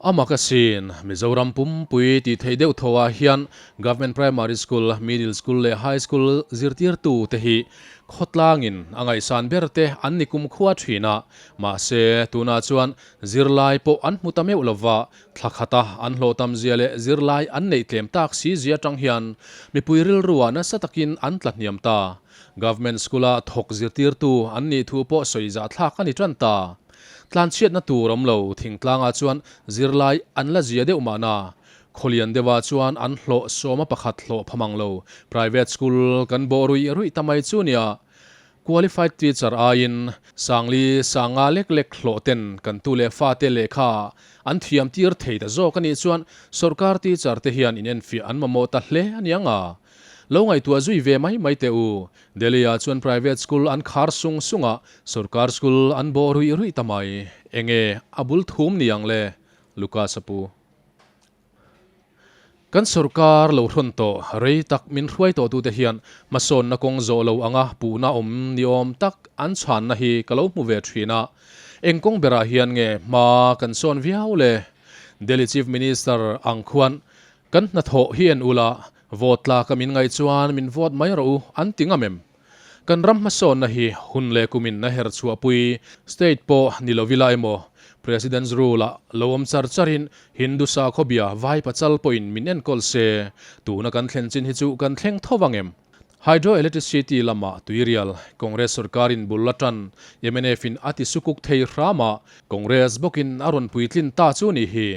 A mak asin, Mizoram pumpui tih theih deuh tho ah hian Government Primary School, Middle School leh High School zirtirtu te hi khawtlangin a ngaihsan ber te an ni kumkhua thin a, mahse tunah chuan zirlai pawh an hmu ta meuh lova, thla khata an hlawh tam zia leh zirlai an neih tlem tak si zia atang hian mipui rilru ah nasa takin an tla hniam ta. Government School a thawk zirtirtu an nih thu pawh sawi zahthlak a ni tan ta. Tlanchhiatna tur awm lo thingtlangah chuan zirlai an la zia deuh mahna. Khawlian deuhah chuan an hlawh sawma pakhat hlawh pha mang lo. Private school kan bawh ruih ruih ta mai chu nia. Qualified teacher aiin Sangli sanga lek lek hlawh ten kan tu leh fate lehkha an thiam tir thei ta zawk a nih chuan sorkar teacher te hian inenfiah an mamawh ta hle a niang a. Lo ngaihtuah zui ve mai mai teh u. Delhi-ah chuan private school an khar sung sung a, sorkar school an bawh ruih ruih ta mai. Enge a bul thum ni ang le? Lucas a pu. Kan sorkar lo hrawn tawh, rei tak min hruai tawh tute hian hmasawnna kawng zawh lo anga puhna awm ni awm tak an chhanna hi ka lo hmu ve thin a. Eng kawng berah hian nge hma kan sawn viau le? Delhi Chief Minister ang khuan kan hnathawh hi en ula, Vote tlaka min ngaih chuan min vote mai rawh u an ti ngam em? Kan ram hmasawnna hi hun leh kumin a her chhuahpui state pawh ni lo ila emaw President's rule ah lo awm char charin Hindu sakhawbia vai pachal pawhin min enkawl se tuna kan thlen chin hi chu kan thleng tho vang em? Hydro electricity lama tuirial Congress sorkarin bul a tan mnf in a ti sukuk thei hram a Congress bawkin a rawn puitlin ta chu ni hi.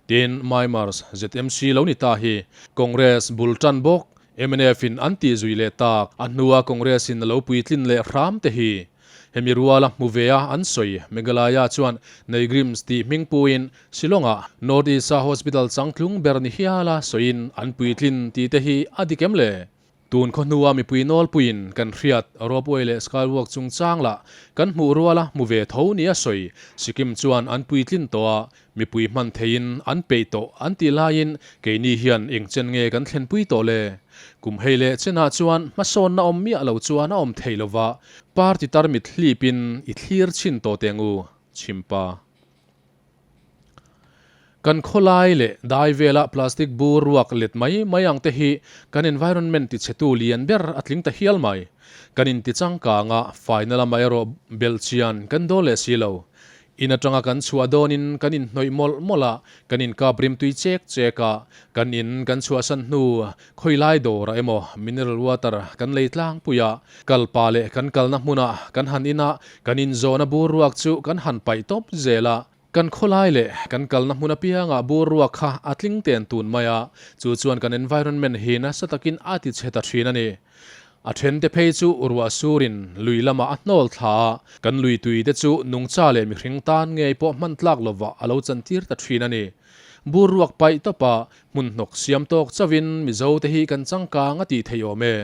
Tin, Mymers ZMC lo ni ta hi Congress bul tan bawk, mnf in an tih zui leh tak, a hnua Congress in a lo puitlin leh hram te hi hemi ruala hmu ve a an sawi. Meghalaya chuan Neigrims tih hming puin Shillong ah North East a hospital changtlung ber ni hiala sawiin an puitlin tih te hi a dik em le? Tun khaw hnua mipui nawlpuiin kan hriat ropeway leh skywalk chungchang lah kan hmuh ruala hmu ve tho nia sawi Sikkim chuan an puitlin tawh a, mipui hman theiin an peih tawh an tih laiin keini hian eng chen nge kan thlenpui tawh le? Kum hei leh chenah chuan hmasawnna awm miah lo chuan a awm thei lova, party tarmit hlipin i thlir chhin tawh teng u, chhimpa. Kan khawlai leh dai vela plastic bur ruak let mai mai ang te hi kan environment tichhetu lian ber a tling ta hial mai. Kan inti changkang a, faina lamah erawh belhchian kan dawl leh si lo. In atanga kan chhuah dawnin kan inhnawih mawlh mawlh a, kan inkap rimtui chek chek a, kan in kan chhuahsan hnu khawilai dawrah emaw mineral water kan lei tlangpui a, kal pa leh kan kalna hmunah kan han in a, kan inzawhna bur ruak chu kan han paih tawp zel a. Kan khawlai leh kan kalna hmun apiangah bur ruak kha a tling ten tun mai a, chu chuan kan environment hi nasa takin a ti chhe ta thin a ni. A thente phei chu ruah surin lui lamah a hnawl thla a, kan lui tui te chu nungcha leh mihring tan ngei pawh hman tlak lovah a lo chantir ta thin a ni. Bur ruak paih tawpa hmun hnawk siam tawk chauhin Mizo te hi kan changkang a tih theih awm e.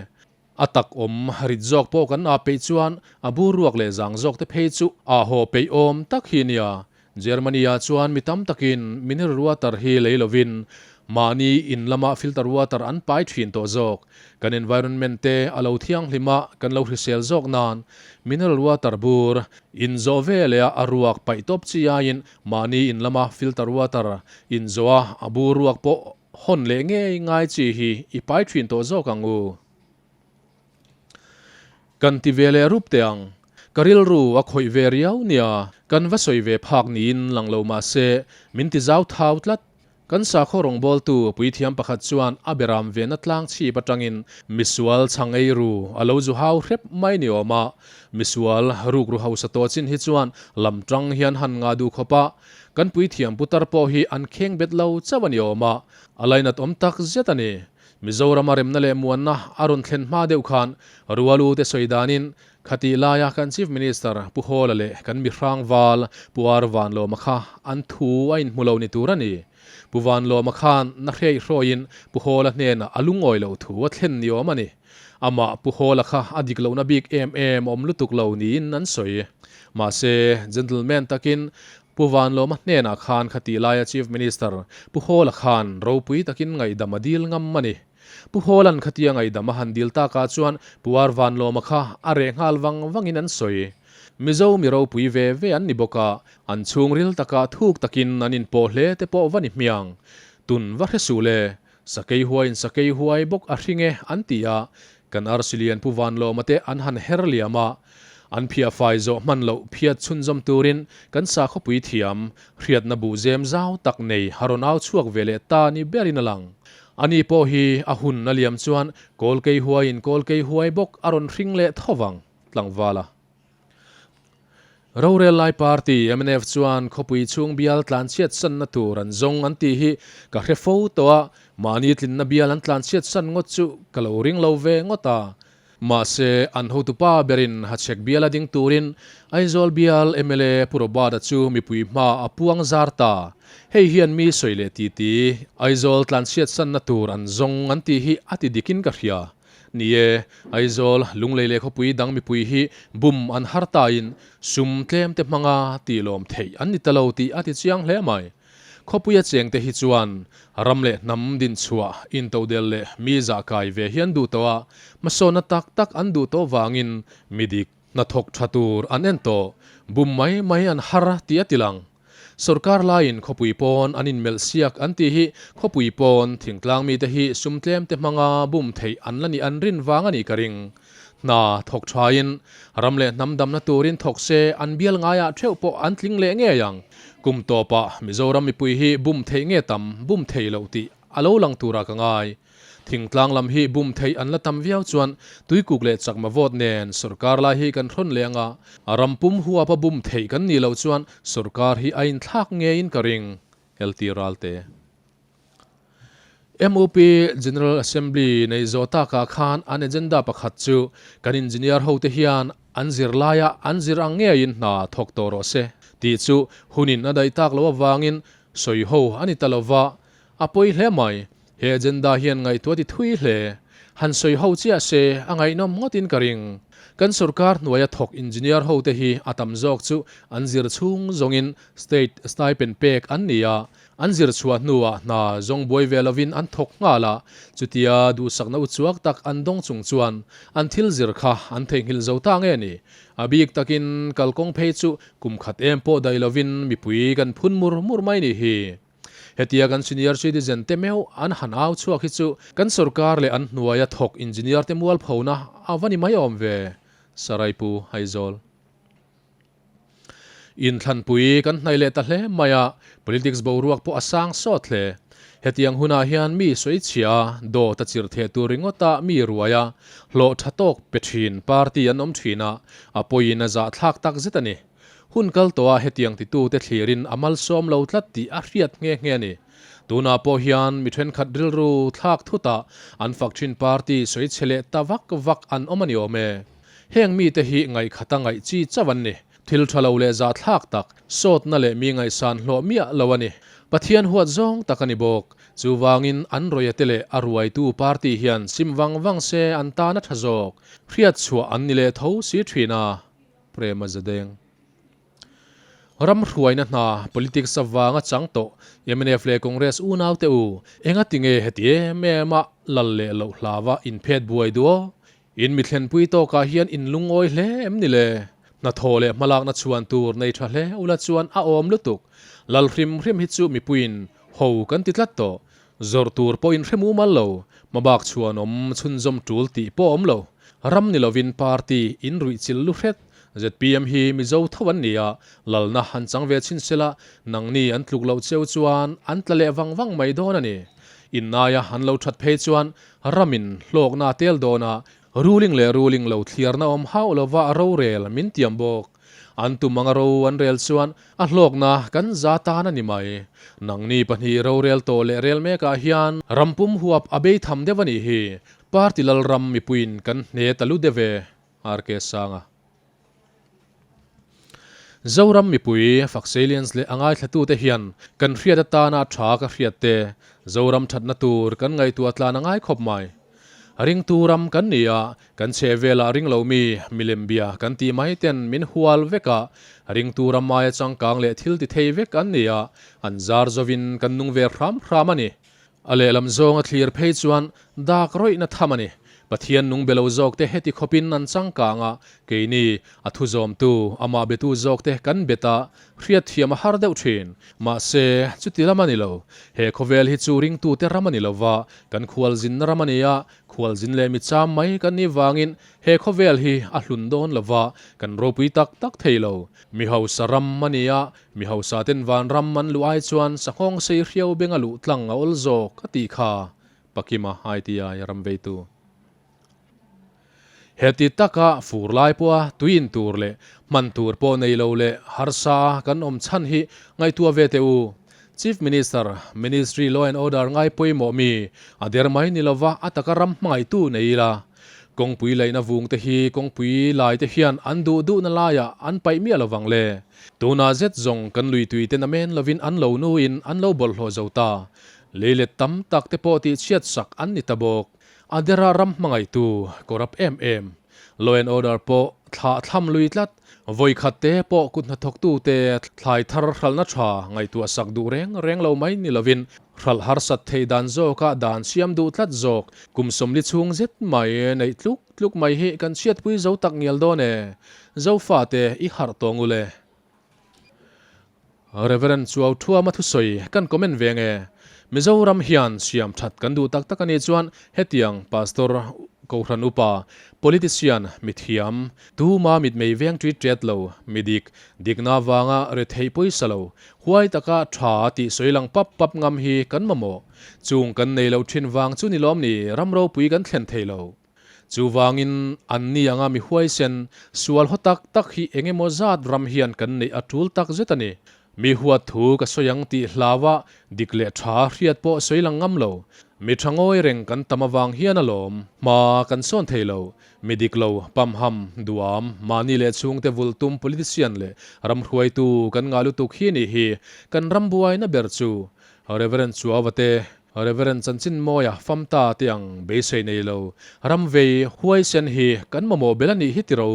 A tak awm rit zawk pawh kan aa peih chuan a bur ruak leh zang zawk te phei chu aa haw peih awm tak hi nia. Germany ah chuan mi tam takin mineral water hi lei lovin mahni in lama filter water an pai thin tawh zawk. Kan environment te a lo thianghlim a, kan lo hrisel zawk nan mineral water bur in zawh ve leh a a ruak paih tawp chi aiin mahni in lama filter water in zawh a a bur ruak pawh Hawn leh ngei ngai chi hi i pai thin tawh zawk ang u. Kan ti ve leh rup teh ang. Ka rilru a khawih ve riau nia, kan va sawi ve phak niin lang lo mah se, min ti zau thau tlat. Kan sakhaw rawngbawltu puithiam pakhat chuan a beram vena tlang chhip atangin misual chhang ei ru a lo zu hau hrep mai ni awm a. Misual rukru hausa tawh chin hi chuan lam tang hian han ngah duh khawp a, Kan puithiam putar pawh hi an kheng bet lo chauh a ni awm a, a lainat awm tak zet a ni. Mizorama remna leh muanna a rawn thlen hma deuh khan Rualu te sawi danin khatih laia kan Chief Minister Pu Hawla leh kan mihrang val Pu Ar Vanlawma kha an thu a inhmu lo ni tur a ni. Pu Vanlawma khan na hreihrawiin Pu Hawla hnenah a lungawi loh thu a thlen ni awm a ni. Amah Pu Hawla kha a dik lohna bik em em awm lutuk lo niin an sawi. Mahse, gentleman takin Pu Vanlawma hnenah khan khatih laia Chief Minister Pu Hawla khan ropui takin ngaihdam a dil ngam a ni. Pu Hawla'n khatia ngaihdam a han dil takah chuan Pu Ar Vanlawma kha a reh nghal vang vangin an sawi. Mizo mi ropui ve ve an ni bawk a, an chhungril takah thuk takin an inpawh hle te pawh va ni hmiang. Tun va hre suh le, Sakei huaiin sakei huai bawk a hring e an ti a, kan arsi lian Pu Vanlawma te an han her liam a, an phiah fai zawh hman loh phiat chhunzawm turin kan sakhawpui thiam, hriatna buh zem zau tak nei a rawn au chhuak ve leh ta ni berin a lang. Ani pawh hi a hun a liam chuan kawlkei huaiin kawlkei huai bawk a rawn hring leh tho vang, tlangvala. Rorel lai party mnf chuan khawpui chhung bial tlanchhiat sanna tur an zawng an tih hi ka hre fo tawh a, mahni tlinna bial an tlanchhiat san ngawt chu ka lo ring lo ve ngawt a. Mahse, an hotupa berin Hachhek biala ding turin Aizawl bial mla Pu Robert-a chu mipui hma a puang zar ta. Hei hian mi sawi leh titi Aizawl tlanchhiat sanna tur an zawng an tih hi a ti dikin ka hria. Ni e, Aizawl, Lunglei leh khawpui dang mipui hi bum an har tain sum tlem te hmanga tih lawm theih an ni ta lo tih a ti chiang hle mai. Khawpuia chengte hi chuan ram leh hnam dinchhuah, intodel leh mi zahkai ve hi an duh tawh a, hmasawnna tak tak an duh tawh vangin mi dik hnathawk tha tur an en tawh, bum mai mai an har tih a ti lang. Sorkar laiin khawpui pawn an inmelh siak an tih hi khawpui pawn thingtlang mite hi sum tlem te hmanga bum theih an la nih an rin vang a nih ka ring. Hna thawk thain ram leh hnam damna turin thawk se an bial ngaiah theuh pawh an tling leh ngei ang. Kum tawpah Mizoram mipui hi bum theih nge tam bum thei loh tih a lo lang turah ka ngai. Thingtlang lam hi bum theih an la tam viau chuan Tuikuk leh Chakma vote nen sorkar lai hi kan hrawn leh anga, a ram pum huapa bum theih kan nih loh chuan sorkar hi a inthlak ngeiin ka ring, LT Ralte. MUP General Assembly nei zawh takah khan an agenda pakhat chu kan engineer hote hian an zir laia an zir ang ngeiin hna thawk tawh rawh se tih chu hunin a daih tak loh avangin sawi ho a ni ta lova, A pawi hle mai, he agenda hian ngaihtuah ti thui hle. Han sawi ho chiah se a ngaihnawm ngawtin ka ring. Kan sorkar hnuaia thawk engineer ho te hi a tam zawk chu an zir chhung zawngin state stipend pek an ni a, an zir chhuah hnuah hna zawng buai ve lovin an thawk nghal a, chutia duhsakna uchuak tak an dawng chung chuan an thil zir kha an theihnghilh zo ta nge ni? A bik takin kalkawng phei chu kum khat em pawh daih lovin mipui kan phun mur mur mai ni hi. Hetia kan senior citizen te meuh an han au chhuak hi chu kan sorkar leh an hnuaia thawk engineer te mualphona a va ni mai awm ve, Saraipu Aizawl. Inthlanpui kan hnaih leh ta hle mai a, politics boruak pawh a sang sawt hle. Hetiang hunah hian mi sawichhia a, dawt a chirh theh tur ringawta mi ruai a, hlawh tha tawk pe thin party an awm thin a, a pawiin a zahthlak tak zet a ni. Hun kal tawhah hetiang titute thlirin a malsawm lo tlat tih a hriat nghe nghe a ni. Tunah pawh hian mi thenkhat rilru thlak thutah an fak thin party sawi chhe leh ta vak vak an awm a ni awm e. Heng mite hi ngaihkhata ngaih chi chauh an ni. Thil tha lo leh zahthlak tak, sawtna leh mi ngaihsan hlawh miah lo a ni. Pathian huat zawng tak a ni bawk. Chuvangin an rawia te leh a ruaitu party hian sim vang vang se an tan a tha zawk. Hriatchhuah an ni leh tho si thin a. Prema Zadeng. Ram hruaina hna politics avanga chang tawh mnf leh Congress unau te u, enga tinge heti em em a lal leh loh hlava in phet buai duh aw? In mi thlenpui tawkah hian in lungawi hle em ni le? Hnathawh leh hmalakna chhuan tur nei tha hle ula chuan a awm lutuk. Lal hrim hrim hi chu mipuiin ho kan ti tlat tawh. Zawrh tur pawh in hre mumal lo, hmabak chhuan awm chhunzawm tul tih pawh awm lo. Ram ni lovin party in ruih chilh lu hret. Zpm hi Mizo tho an ni a, lalna an chang ve chhin sela, nangni an tluk loh cheu chuan an tla leh vang vang mai dawn a ni. Innaia an lo that phei chuan ramin hlawkna a tel dawn a, ruling leh ruling lo thliarna awm hauh lova a rorel min tiam bawk. An tum anga ro an rel chuan a hlawkna kan za tan a ni mai. Nangni pahnih rorel tawh leh rel mekah hian ram pum huap a bei tham deuh a nih hi. Party Lalram mipuiin kan hne ta lu deuh e, RK Sanga. Zoram mipui, Faksalians leh a ngaithlatute hian kan hriat atana tha ka hriat te, Zoram thatna tur kan ngaihtuah tlan a ngai khawp mai. Ringtu ram kan ni a, kan chhehvelah ring lo mi, milem bia kan tih mai ten min hual vek a, ringtu ram aia changkang leh thil ti thei vek an ni a, an zar zovin kan nung ve hram hram a ni. A lehlam zawnga thlir phei chuan dak rawihna tham a ni. Pathian nung be lo zawkte heti khawpin an changkang a, keini, a thu zawmtu, amah betu zawkte kan bet a, hriatthiam a har deuh thin. Mahse, chuti lam a ni lo. He khawvel hi chu ringtute ram a ni lo va, kan khualzinna ram a ni a, khualzin leh micham mai kan nih vangin he khawvel hi a hlun dawn lo va, kan ropui tak tak thei lo. Mi hausa ram a ni a, Mi hausa ten vanram an luh ai chuan sanghawng sei hriau benga luh tlang a awl zawk a tih kha Pakima ITI ram veitu. Heti taka fur lai pawha tui in tur leh hman tur pawh nei lo leh harsa kan awm chhan hi ngaihtuah ve teh u. Chief Minister, Ministry Law and Order ngai pawimawh mi a der mai ni lova a taka ram hmangaihtu nei ila. Kawngpui laihna vung te hi kawngpui lai te hian an duh duhna laiah an paih miah lovang le. Tunah zet zawng kan lui tui te namen lovin an lo nuin an lo bawlhhlawh zo ta. Lei let tam tak te pawh tih chhiat sak an ni ta bawk. A dera ram hmangaihtu corrupt em em. Law and order pawh thlah thlam lui tlat. Vawi khat te pawh kut hnathawktu te thlai thar hralhna tha ngaihtuah sak duh reng reng lo mai ni lovin hralh harsat theih dan zawka dan siam duh tlat zawk kum sawmli chhung zet mai neih tluk tluk mai hi kan chhiatpui zo tak ngial dawn e. Zofate i harh tawng u le. Reverend Chuau Thuama thusawi kan comment ve nge? Mizoram hian siam that kan duh tak tak a nih chuan hetiang Pastor, Kohhran upa, Politician, mithiam, tuma mitmei veng ṭit ṭet lo, midik, dikna vanga retheih pawisa lo, huai taka ṭha tih sawi lang pap pap ngam hi kan mamawh. Chung kan nei loh ṭhin vang chu ni lawm ni ram ropui kan thlen thei lo. Chuvangin, anni anga mi huaisen, sual haw tak tak hi eng emaw zat ram hian kan neih a tul tak zet a ni. Mi huat thu ka sawi ang tih hlaua dik leh tha hriat pawh sawi lang ngam lo. Mi tha ngawi reng kan tam avang hian alawm hma kan sawn thei lo. Mi dik lo, pamham, duam, mahni leh chhungte vulh tum politician leh ram hruaitu kan ngah lutuk hi nih hi kan ram buaina ber chu. Reverend Chuauvate Reverend Chanchinmawia famta te ang beisei nei lo ram vei huaisen hi kan mamawh bel a nih hi tiro.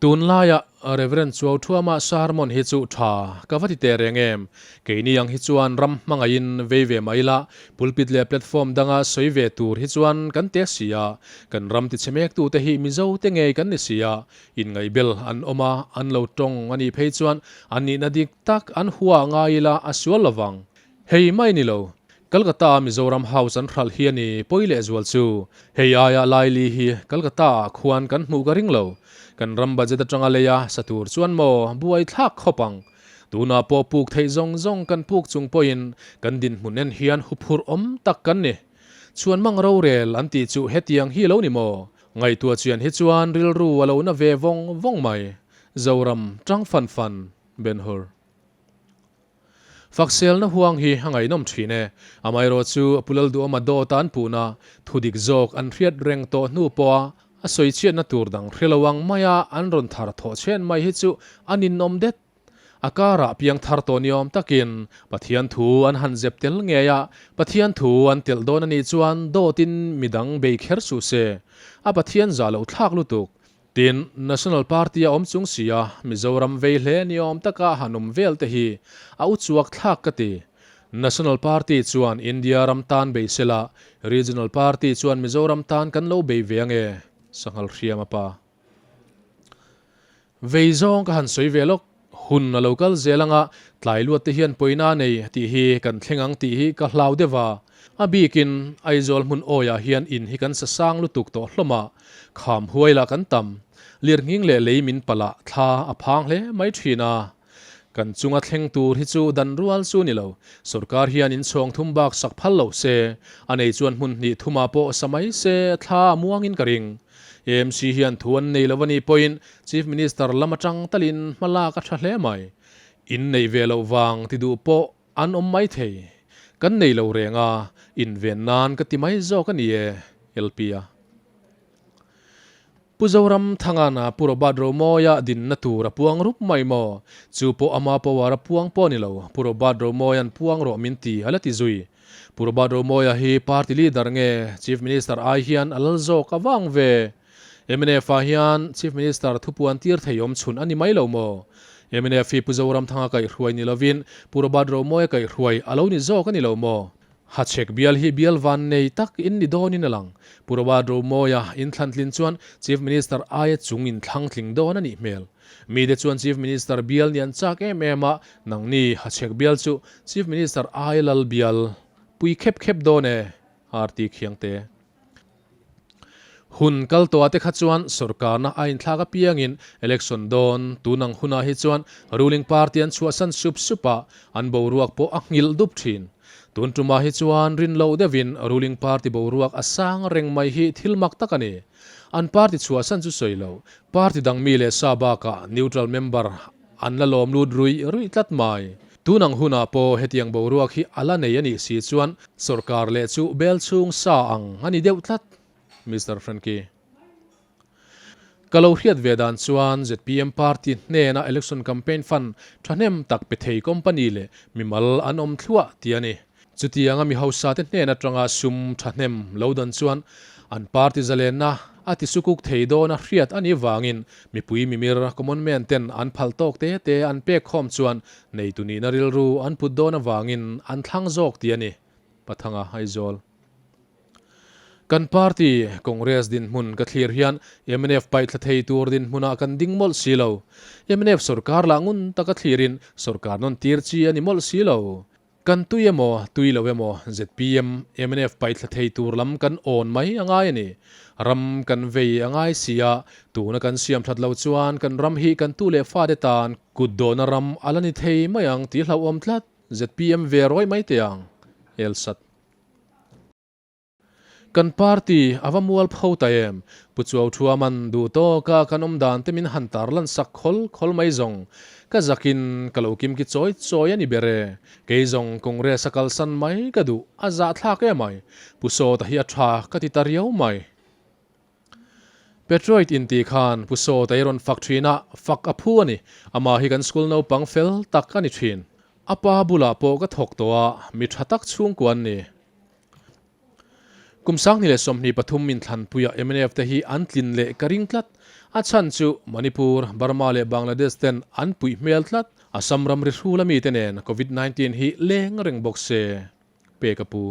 Tunlaia Reverend Chuauthuama sermon hi chu tha ka va ti teh reng em. Keini ang hi chuan ram hmangaihin vei ve mai ila, pulpit leh platform danga sawi ve tur hi chuan kan te si a, kan ram tichhe mektute hi Mizo te ngei kan ni si a, inngaihbel an awm a, an lo tawng a nih phei chuan an nihna dik tak an hua ngai ila a sual lovang. Hei mai ni lo, Calcutta-a Mizoram House an hralh hi a ni pawi leh zual chu. Hei aia Laili hi Calcutta-ah khuan kan hmuh ka ring lo. Kan ram budget atanga leia sa tur chuan maw buai thlak khawp ang. Tunah pawh puk theih zawng zawng kan puk chung pawhin kan dinhmun en hian huphurh awm tak kan ni. Chhuan mang rorel an tih chu hetiang hi lo ni maw? Ngaihtuah chian hi chuan rilru a lo na ve vawng vawng mai. Zoram tang fan fan. Ben Hur. Fakselna huang hi a ngaihnawm thin e. Amaherawh chu Pu Lalduhawma dawt a an puhna thudik zawk an hriat reng tawh hnu pawha a sawichhiatna tur dang hre lo ang maia an rawn thar thawh chhen mai hi chu a ninawm det. A karah piang thar tawh niawm takin Pathian thu an han zep tel ngei a, Pathian thu an telh dawn a nih chuan dawtin midang bei kher suh se. A Pathian zah loh thlak lutuk. Tin, National Party a awm chung si a, Mizoram vei hle ni awm taka han awm vel te hi a uchuak thlak ka ti. National Party chuan India ram tan bei se la, Regional Party chuan Mizoram tan kan lo bei ve ange, Sanghal hriam a pa. Vei zawng ka han sawi ve lawk, hun a lo kal zel anga tlai luat te hian pawina a nei tih hi kan thleng ang tih hi ka hlau deuh a. A bikin Aizawl hmun awiah hian in hi kan sa sang lutuk tawh hlawm a, kham huai lah kan tam. Lirnghing leh lei min palh ah thla a phang hle mai thin a. Kan chunga thleng tur hi chu dan rual chu ni lo. Sorkar hian in chhawng thum bak sak phal lo se, a nei chuan hmun hnih thumah pawh sa mai se thla a muangin ka ring. AMC hian thu an nei lo a nih pawhin Chief Minister lam atang talin hma lak a tha hle mai. In neih ve loh vang ti duh pawh an awm mai thei. Kan nei lo reng a, inven nan ka ti mai zawk a ni e, LP a. Pu Zoram Thangana Pu Robert Romawia dinna tur a puang rup mai maw? Chu pawh ama power a puang pawh ni lo, Pu Robert Romawia'n puang rawh min ti a la ti zui. Pu Robert Romawia hi party leader nge Chief Minister ai hian a lal zawk avang ve? Mnf ah hian Chief Minister thupuan tir thei awm chhun a ni mai lo maw? Mnf hi Pu Zoramthanga kaihhruai ni lovin Pu Robert Romawia kaihhruai a lo ni zawk a ni lo maw? Hachhek bial hi bial van nei tak in ni dawnin a lang. Pu Robert Romawia inthlantlin chuan Chief Minister aia chung inthlang tling dawn a nih hmel. Mite chuan Chief Minister bial ni an chak em em a, nangni Hachhek bial chu Chief Minister aia lal bial pui khep khep dawn e, RT Khiangte. Hun kal tawhah te kha chuan sorkarna a inthlak apiangin election dawn tun ang hunah hi chuan ruling party an chhuahsan sup sup a, an boruak pawh a nghilh dup thin. Tun tumah hi chuan rin loh deuhin ruling party boruak a sang reng mai hi thil mak tak a ni. An party chhuahsan chu sawi lo, party dang mi leh sa bakah neutral member An la lawm lut ruih ruih tlat mai. Tun ang hunah pawh hetiang boruak hi a la nei a nih si chuan sorkar leh chu bel chhung sa ang a ni deuh tlat. Mister Frankie. Ka lo hriat ve dan chuan zpm party hnena election campaign fund thahnem tak pe thei company leh mimal an awm thluah tih a ni. Chutianga mi hausa te hnen atanga sum thahnem lo dan chuan an party zalenna a ti sukuk thei dawn a hriat a nih vangin mipui mimir common man ten an phal tawk te te an pek khawm chuan neitu nihna rilru an put dawn avangin an thlang zawk tih a ni. Pathanga Aizawl. Kan party Congress dinhmun ka thlir hian mnf paihthla thei tur dinhmunah kan ding mawlh si lo. Mnf sorkar lah ngun taka thlirin sorkar nawn tir chi a ni mawlh si lo. Kan tui emaw, tui lo emaw, zpm, mnf paihthla thei tur lam kan awn mai a ngai a ni. Ram kan vei a ngai si a, tuna kan siam that lo chuan kan ram hi kan tu leh fate tan kut dawhna ram a la ni thei mai ang tih hlauhawm tlat. Zpm ve rawi mai teh ang. Elsat. Kan party a va mual pho ta em? Pu Chuau Thuaman duh tawka kan awm dan te min han tarlan sak khawl khawl mai zawng. Ka zakin ka lo kimki chawi chawi a ni ber e. Kei zawng Congress a kalsan mai ka duh, a zahthlak em ai. Pu Sawta hi a tha ka ti ta riau mai. Petroid intih khan Pu Sawta hi rawn fak thin a, fak a phu a ni. Amah hi kan school naupang fel tak a ni thin. A pa bulah pawh ka thawk tawh a, mi tha tak chhungkua an ni. Kum 2023 inthlanpuia mnf te hi an tlin leh ka ring tlat. A chhan chu Manipur, Burma leh Bangladesh ten an puih hmel tlat. Assam ramri hrul ami te nen Covid 19 hi leng reng bawk se. Pek a pu.